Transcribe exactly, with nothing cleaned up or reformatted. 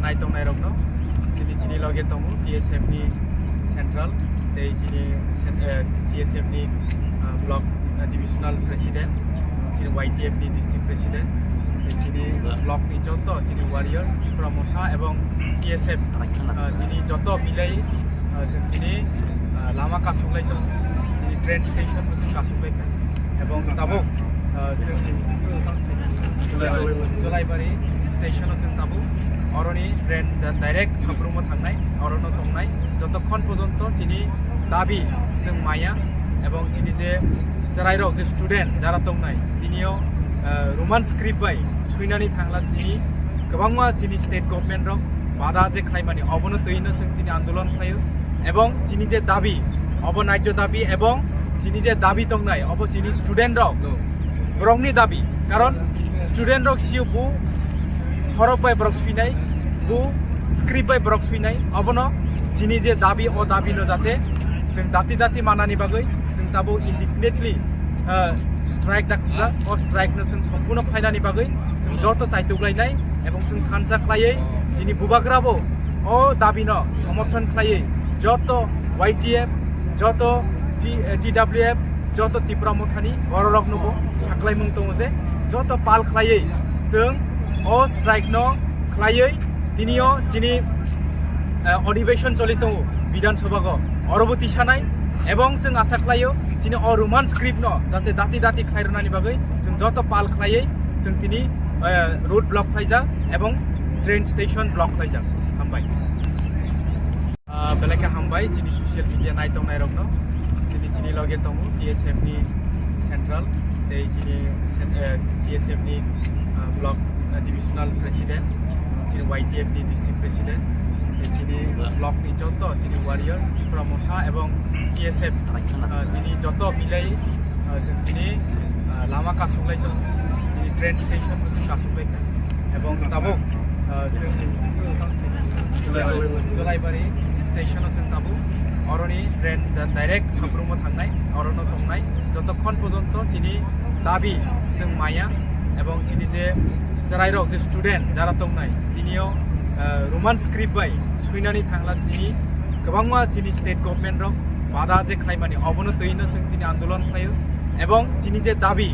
Nai tongnai rokno, tini chini loge tongo T S F ni central, tei chini cen-, eh, T S F ni, ah, block, ah, divisional president, chini Y T F ni district president, tei chini block ni joto chini warrior, Tipra Motha ebong T S F, ah, tini joto milai, ah, chwng tini, ah, lama kasoklai tongo, tini train station bo chwng kasoklai kha, ebong tabuk, ah, chwng Jolaibari station o chwng tabuk, oroni train direct Sabrumo thangnai, orono tongnai, jotokhon porjonto chini dabi chwng maya, ebong chini je chwrairok je student jara tongnai, tinio, ah, Roman script bai swinani thangla tini kwbangma chini state government rok bada je khlaimani, obono twino chwng tini andolon khlaio, ebong chini je dabi, obo naijyo dabi, ebong chini je dabi tongnai, obo chini student rok, borokni dabi, karon student rok sio bu horok bai borok swinai, bu script bai borok swinai, obono chini je dabi, o dabi no jate chwng dati dati manani bagwi chwng tabuk indefinitely, ah, strike da khukjak, o strike no chwng sompurno khlainani bagwi chwng joto chaituklainai, ebong chwng thansa khlaiwi chini bubagrabo o dabi no somorthon khlaiwi joto Y T F, joto T-, eh, T W F, joto Tipra Mothani bororoknobo saklaimung tongo je joto pal khlaiwi chwng o strike no khlaiwi tinio chini, eh, odhibeshon choli tongo Bidhan Sabha go, orobo tisanai, ebong chwng asa khlaio chini o Roman script no jate dati dati khlai rwnani bagwi chwng joto pal khlaiwi chwng tini, eh, road block khlaijak ebong train station block khlaijak. Hambai. Ah, belai khe hambai chini social media nai tongnai rokno. Chini, chini loge tongo T S F ni central, tei chini cen-, eh, T S F ni, ah, block, ah, divisional president, chini Y T F ni district president, tei chini block ni joto chini warrior, Tipra Motha ebong T S F, ah, tini joto milai, ah, chwng tini, ah, lama kasoklai tongo, tini train station bo chwng kasoklai kha. Ebong tabuk, ah, chwng Jolaibari station o chwng tabuk, oroni train ja-, direct Sabrumo thangnai, orono tongnai, jotokhon porjonto chini dabi chwng maya, ebong chini je chwrairok je student jara tongnai, tinio, ah, Roman script bai swinani thangla tini kwbangma chini state government rok bada je khlaimani, obono twino chwng tini andolon khlaio, ebong chini je dabi,